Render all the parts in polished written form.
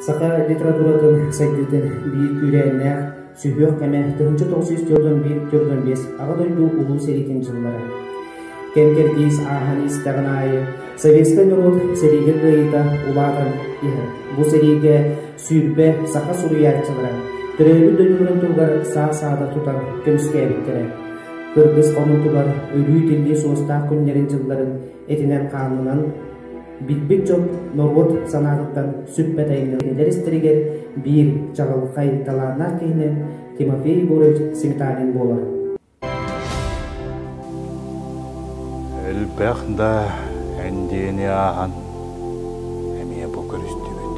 Саха литературатын сайдыытын биир күүрээннээх сүһүөх кэмэ 1941-45 Аҕа дойду Улуу сэриитин дьыллара. Кэм-кэрдиис ааһан истэҕин аайы советскай норуот сэриигэ кыайыыта улаатан иһэр. Бу сэриигэ 20 саха суруйааччылара төрөөбүт дойдуларын туһугар саа-саада тутан көмүскээбиттэрэ. Кыргыс хонуутугар өлүү-тиллии суостаах күннэрин-дьылларын этинэн-хаанынан билбит дьон норуот санаатыттан сүппэт айымньылар истэригэр биир чаҕылхай талааннаах киһинэн Тимофей Егорович Сметанин буолар. Элбэх да эндиэни ааһан эмиэ бу көрүстүбүт.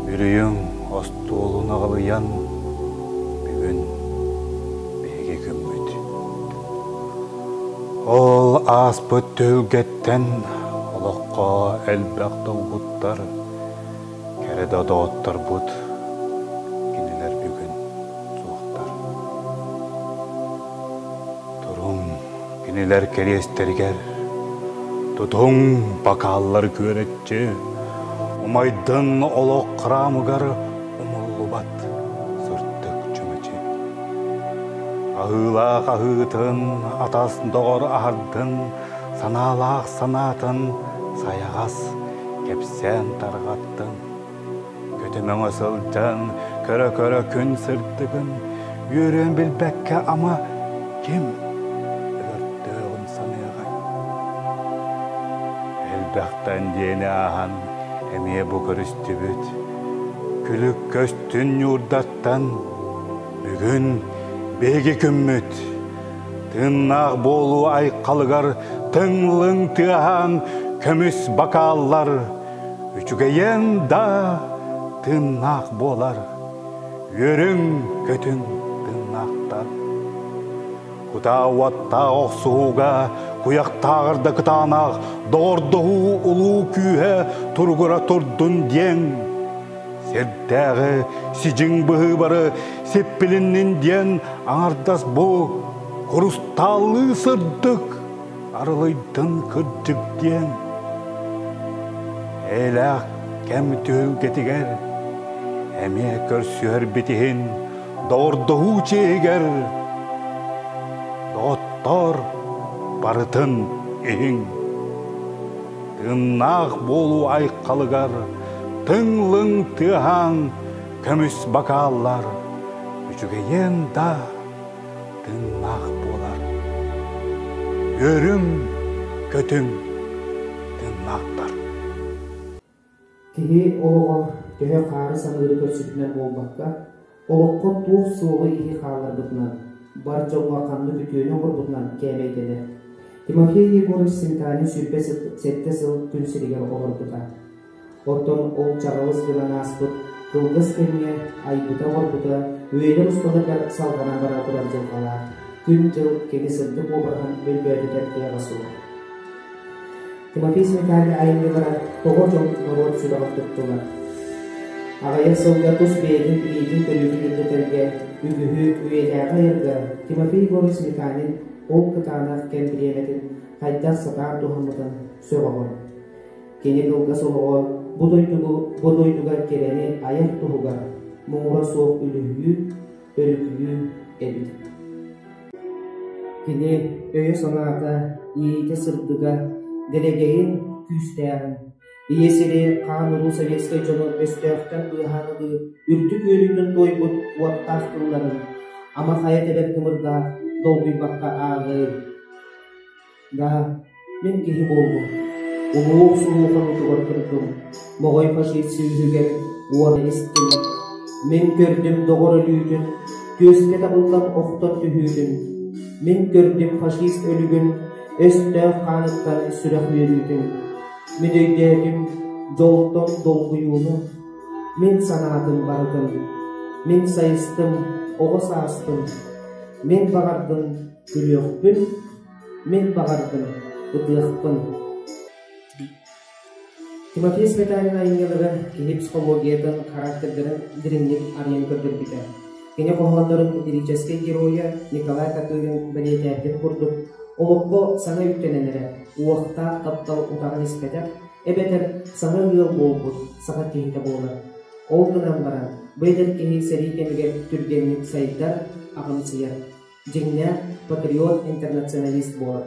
Бүрүйүҥ остуолун аҕылыйан бүгүн биһиги күммүт. Ол ааспыт түһүлгэттэн олоххо элбэх долгуттар, кэрэ да доҕотторбут кинилэр бүгүн суохтар. Туруҥ кинилэр кэриэстэригэр, тутуҥ бакааллар күөрэччи, умайдын олох храмыгар умуллубат сырдык чүмэчи. Аһыылаах аһыытын, атас доҕор аһардын, санаалаах санаатын сайаҕас кэпсээн тарҕаттын. Көтөмөҥө сылдьан, көрө-көрө күн сырдыгын, үөрүөн билбэккэ ама ким өлөртөөҕүн саныаҕай? Элбэхтэн диэни ааһан эмиэ бу көрүстүбүт. Күлүк көстүн ньуурдаттан бүгүн биһиги күммүт. Тыыннаах буолуу айхалыгар тыҥлыҥ тыаһаан көмүс бакааллар үчүгэйэн да тыыннаах буолар. Үөрүҥ көтүҥ тыыннаахтан. Кутаа уоттаах охсуһууга куйахтааҕар да кытаанах доҕордоһуу улуу күүһэ туругура турдун диэн сирдээҕи сидьиҥ быһыыбары сиппилиннин диэн аҥардас бу курустааллыы сырдык арылыйдын кырдьык диэн эйэлээх кэм түһүлгэтигэр эмиэ көрсүһэрбит иһин доҕордоһуу чиэһигэр доҕоттоор барытын иһиҥ тыыннаах буолуу айхалыгар тыҥ-лыҥ тыаһаан көмүс бакааллар үчүгэйиэн да тыыннаах буолар үөрүҥ көтүҥ тыыннаахтар. Киһи олоҕо төһө хаары-самыыры көрсүбүтүнэн буолбакка, олоххо туох суоҕу-иһи хаалларбытынан, бар дьоҥҥо ханнык үтүөнү оҥорбутунан кээмэйдэнэр. Тимофей Егорович Сметанин 27 сыл күн сиригэр олорбута. Оттон ол чаҕылыс гынан ааспыт кылгас кэмҥэ айбыта-оҥорбута үйэлэр усталарыгар салҕанан бара турар дьылҕалаах, күн-дьыл кини сырдык уобараһын өлбөөдүтэр кыаҕа суох. Тимофей Сметанин айымньылара тоҕо дьон норуот сүрэҕин туттулар? Аҕыйах сылга тус бэйэтин билиитин-көрүүтүн үрдэтэргэ, үгүһү үйэлээҕи айарга Тимофей Егорович Сметанин ол кытаанах кэм бириэмэтин хайдах сатаан туһаммытын сөҕөҕүн. Кини кылгас олоҕо бу дойдугу бу дойдуга кэрэни айар туһугар муҥура суох үлүһүйүү, өрүкүйүү эбит. Кини өйө-санаата, иэйиитэ сырдыга, дэлэгэйин, күүстээҕин, ийэ сири хаан-уруу советскай дьону өстөөхтөн быыһаан ылыы үрдүк үөрүүтүн туойбут уоттаах тылларын ама хайа тэбэр тымырдаах долгуйбакка ааҕыы. Да, мин киһи буоллум. Улуу охсуһуу хонуутугар турдум. Моҕой фашист сүүһүгэр уола истим. Мин көрдүм доҕор өлүүтүн, түөскэ табыллан охтон түһүүтүн. Мин көрдүм фашист өлүгүн, өстөөх хааныттан сүрэх үөрүүтүн. Мин өйдөөтүм дьолтон долгуйууну, мин санаатым барытын. Мин сайыстым, оҕо сааспын, мин баҕардым күлүөхпүн, Мин баҕардым, ытыахпын. Тимофей Сметанин айымньыларыгар киһи психологиятын, характердарын дириҥник арыйан көрдөрбүтэ. Кини хоһооннорун лирическэй геройа Николай Копырин бэлиэтээбитин курдук, олоххо саҥа үктэнэн эрэ, уохтаах таптал утаҕын испэтэх, Эбэтэр саҥа ыал буолбут саха киһитэ буолар. Ол гынан баран, бу эдэр киһи сэрии кэмигэр түргэнник сайдар, аҕамсыйар. Дьиҥнээх патриот-интернационалист буолар.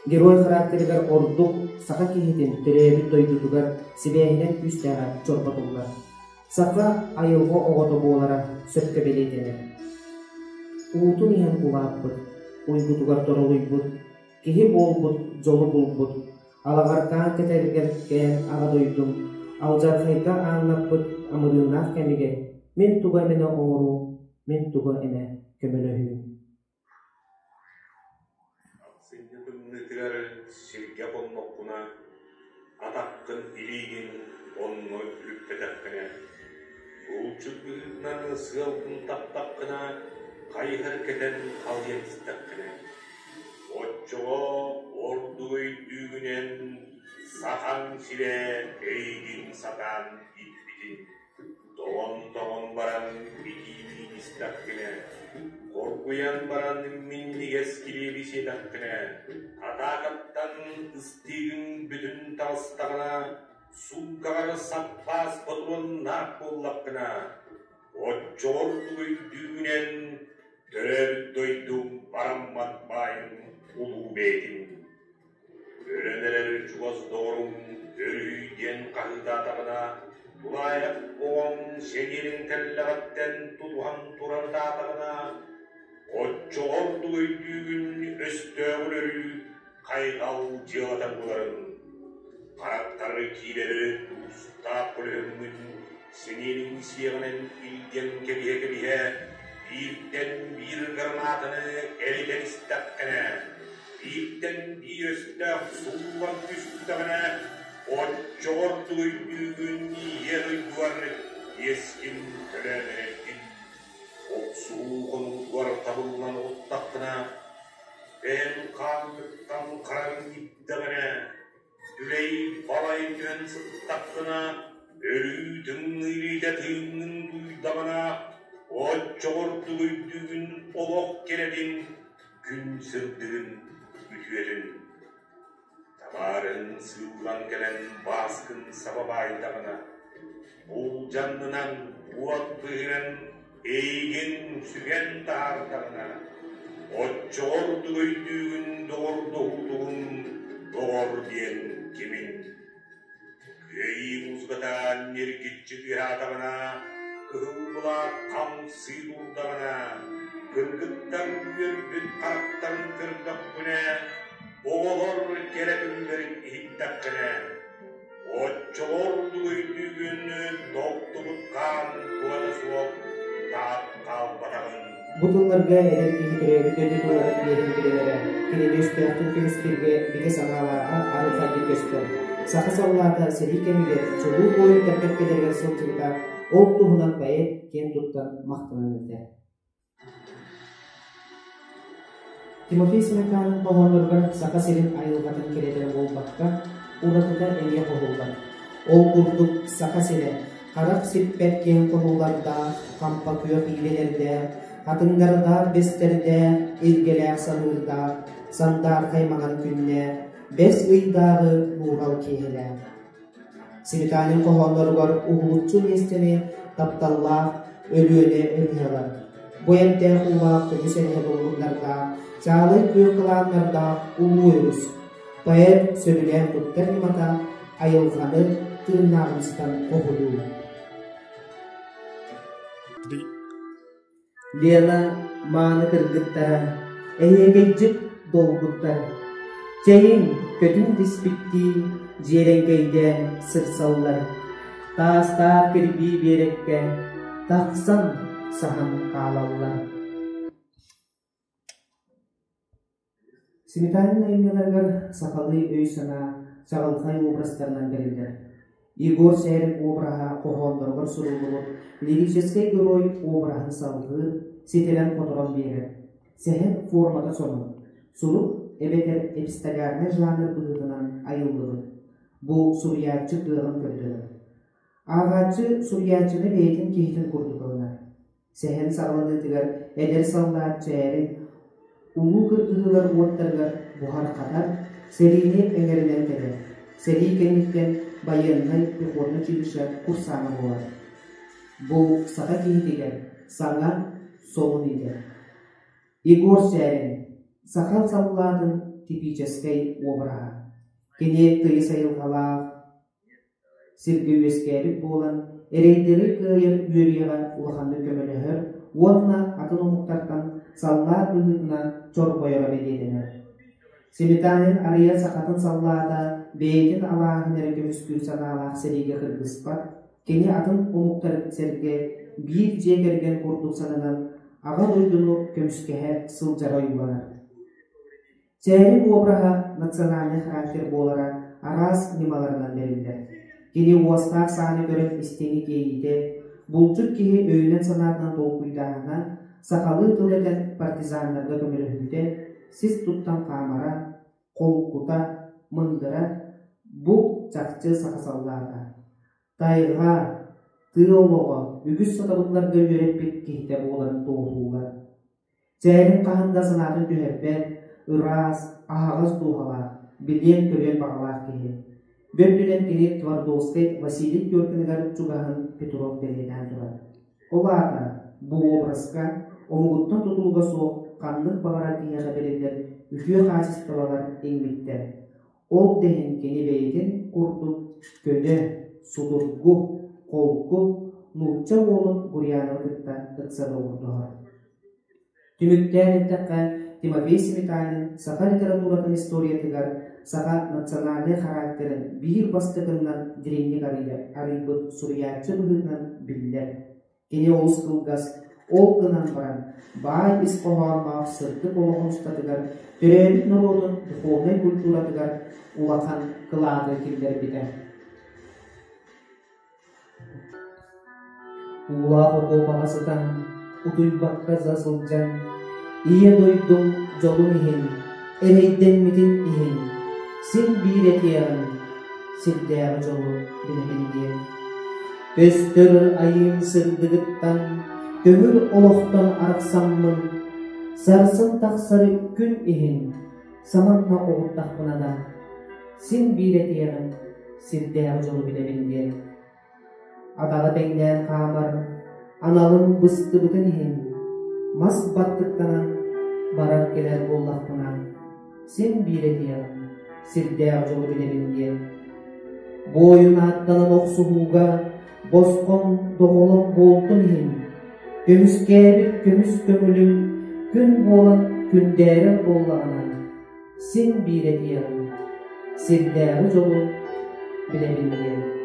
Герой характерыгар ордук саха киһитин төрөөбүт дойдутугар сибээһинэн күүстээҕэ чорботуллар. Саха айылҕа оҕото буолара сөпкө бэлиэтэнэр. Уутун иһэн улааппыт, уйгутугар торолуйбут, киһи буолбут дьолу булбут, алаҕардаан кэтэргэркээн аҕа дойдум алдьархайга ааҥнаппыт амырыыннаах кэмигэр мин тугу эмэни оҥоруум, мин тугу эмэ көмөлөһүүм. Ахсынньы тымныытыгар сиргэ хонноххуна, атаххын илиигин онно үлүппэтэххинэ, булчут быһыытынан сыалгын таптаххына, хайыһар кэтэн халыйан истэххинэ, оччоҕо ордук өйдүүгүнэн Сахаҥ сирэ эйигин сатаан ииппитин Тоҥон-тоҥон баран итиилиин истэххинэ, хоргуйан баран минньигэс килиэби сиэтэххинэ, атаакаттан ыстыыгыҥ бүтүн таҕыстаҕына, суумкаҕар саппаас ботуруоннаах буоллаххына, оччоҕор өйдүүгүнэн төрөөбүт дойдуҥ бараммат баайын улуу бэйэтин Өлөн эрэр чугас доҕоруҥ өрүһүй диэн хаһыытаатаҕына, тулаайах оҕоҥ сэниэлин тэллэҕиттэн тутуһан туран ытаатаҕына, оччоҕо ордук өйдүүгүн өстөөҕү өлөрүү хайҕал дьыалата буоларын. Харахтары киирэри туустаах көлөһүҥҥүн сэниэлин сиэҕинэн илдьэн кэбиһэ-кэбиһэ, бииртэн биир гранатаны эритэн истэххинэ, бииртэн биир өстөөх сууллан түстэҕинэ, оччоҕор өйдүүгүн ийэ дойдугар иэскин төлөөн эрэргин. Охсуһуу хонуутугар табыллан оҕуттаххына, бэйэҥ хааҥҥыттан хараҕыҥ ирдэҕинэ, Түлэй-балай түһэн сыттаххына, өрүү тымныы илиитэ тыыҥҥын тууйдаҕына, оччоҕор өйдүүгүн олох кэрэтин, күн сырдыгын үтүөтүн. Табаарыһыҥ сыыллан кэлэн бааскын саба баайдаҕына, Булдьаннынан, уот быыһынан эйигин сүгэн таһаардаҕына, оччоҕор өйдүүгүн доҕордоһуутугун доҕор диэн кимин? Кыайыы музыката ньиргиччи тыаһаатаҕына, кыһыл былаах хамсыы турдаҕына, кыргыттар үөрбүт харахтарын көрдөххүнэ, оҕолор кэрэ күлүүлэрин иһиттэххинэ, Оччоҕор өйдүүгүн тохтубут хаан туһата суох таах хаалбатаҕын. Бу тылларга эдэр киһи төрөөбүт дойдутугар иэһин билинэрэ, кинини өстөөхтүн көмүскүүргэ бигэ санаалааҕа арылхайдык көстөр. Саха саллаата сэрии кэмигэр чулуу буойуттар кэккэлэригэр сылдьыбыта, ол туһунан поэт киэн туттан махтанан этэ. Тимофей Сметанин хоһоонноругар Саха сирин айылҕатын кэрэтэ буолбакка, уратыта эмиэ хоһуллар. Ол курдук Саха сирэ харах сиппэт киэҥ хоһуулардаах, хампа күөх иилэлэрдээх, хатыҥнардаах бэстэрдээх, илгэлээх самыырдаах, сандаархай маҥан күннээх, бэс ыйдааҕы нуурал киэһэлээх. Сметанин хоһоонноругар уһулуччу миэстэни тапталлаах Өлүөнэ өрүһэ ылар. Бу эмтээх уулаах көмүс эрэһэ долгуннардаах, чаалай күөх кылааннардаах улуу өрүс. Поэт сөбүлээн туттар ньымата айылҕаны тыыннааҕымсытан хоһуйуу. Лена мааны кыргыттара, эһиэкэйдьит долгуттар, чэйиҥ, көтүҥ түспүттүү дьиэрэҥкэйдээн сырсаллар, таастаах кирбии биэрэккэ тахсан саһан хаалаллар. Сметанин айымньыларыгар сахалыы өй-санаа чаҕылхай образтарынан бэриллэр. Егор Сээрин обраһа хоһоонноругар суруллубут лирическэй герой обраһын салгыыр, ситэрэн-хоторон биэрэр. Сэһэн формата сонун, сурук эбэтэр эпистолярнай жанр быһыытынан айыллыбыт. Бу суруйааччы кыаҕын көрдөрөр. Ааҕааччы суруйааччыны бэйэтин киһитин курдук ылынар. Сэһэн саҕаланыытыгар эдэр саллаат Чээрин улуу кыргыһыылар уоттарыгар буһар-хатар, сэриини эҥэринэн кэлэр. Сэрии кэнниттэн байыаннай пехотнай училище курсаана буолар. Бу саха киһитигэр саҥа солун идэ. Егор Сээрин саха саллаатын типическэй уобараһа. Кини тыйыс айылҕалаах, сиргэ үөскээбит буолан, эрэйдэри кыайар үөрүйэҕэ улаханнык көмөлөһөр уонна атын омуктартан саллаат быһыытынан чорбойоро бэлиэтэнэр. Сметанин арыйар сахатын саллаата бэйэтин алааһын эрэ көмүскүүр санаалаах сэриигэ кыргыспат, кини атын омуктары сэргэ биир дьиэ кэргэн курдук сананан Аҕа дойдуну көмүскэһэ сылдьара ойууланар. Чээрин уобраһа национальнай характер буолара араас ньымаларынан бэриллэр. Кини уостаах сааны көрөн истиҥи тиэйиитэ, булчут киһи өйүнэн-санаатынан толкуйдааһына, сахалыы тыл этэн партизаннарга көмөлөһүүтэ, сис туттан хаамара, холкута, мындыра бу чахчы саха саллаата. Тайҕа, тыа олоҕо үгүс сатабылларга үөрэппит киһитэ буоларын туоһулууллар. Чээрин хаһан да санаатын түһэрбэт, ыраас, аһаҕас дууһалаах, билиэн-көрүөн баҕалаах киһи. Бөртүнэн кини Твардовскай Василий Теркиныгар чугаһын Петров бэлиэтээн турар. Ол аата, бу образка омугуттан тутулуга суох ханнык баҕарар киһиэхэ бэриллэр үтүө хаачыстыбалар иҥмиттэр. Ол да иһин кини бэйэтин курдук көнө, судургу, холку нуучча уолун Гурьяновы кытта ыкса доҕордоһор. Түмүктээн эттэххэ, Тимофей Сметанин саха литературатын историятыгар саха национальнай характерын биир бастакыннан дириҥник арыйбыт суруйааччы быһыытынан биллэр. Кини олус кылгас, ол гынан баран, баай ис хоһоонноох сырдык олоҕун устатыгар төрөөбүт норуотун духовнай культуратыгар улахан кылааты киллэрбитэ. Уулаах окуопаҕа сытан, утуйбакка да сылдьан, Ийэ дойдум дьолун иһин, эрэйдэммитин иһин, син биир этиэҕим, сирдээҕи дьолу билэбин диэн. Көстөр айыым сырдыгыттан, көҥүл олохтон арахсаммын, сарсын тахсар күн иһин, саманна оҕуттахпына да, син биир этиэҕим, сирдээҕи дьолу билэбин диэн. Атаҕа тэҥнээн хаамар, аналым быстыбытын иһин, мас баттыктанан барар-кэлэр буоллахпына, син биир этиэҕим, сирдээх дьолу билэбин диэн. Буойун ааттанан охсуһууга босхоҥ доҕолоҥ буолтун иһин, көмүскээбит көмүс көҥүлүм күн буолан күндээрэр буоллаҕына, син биир этиэҕим, сирдээҕи дьолу билэбин диэн.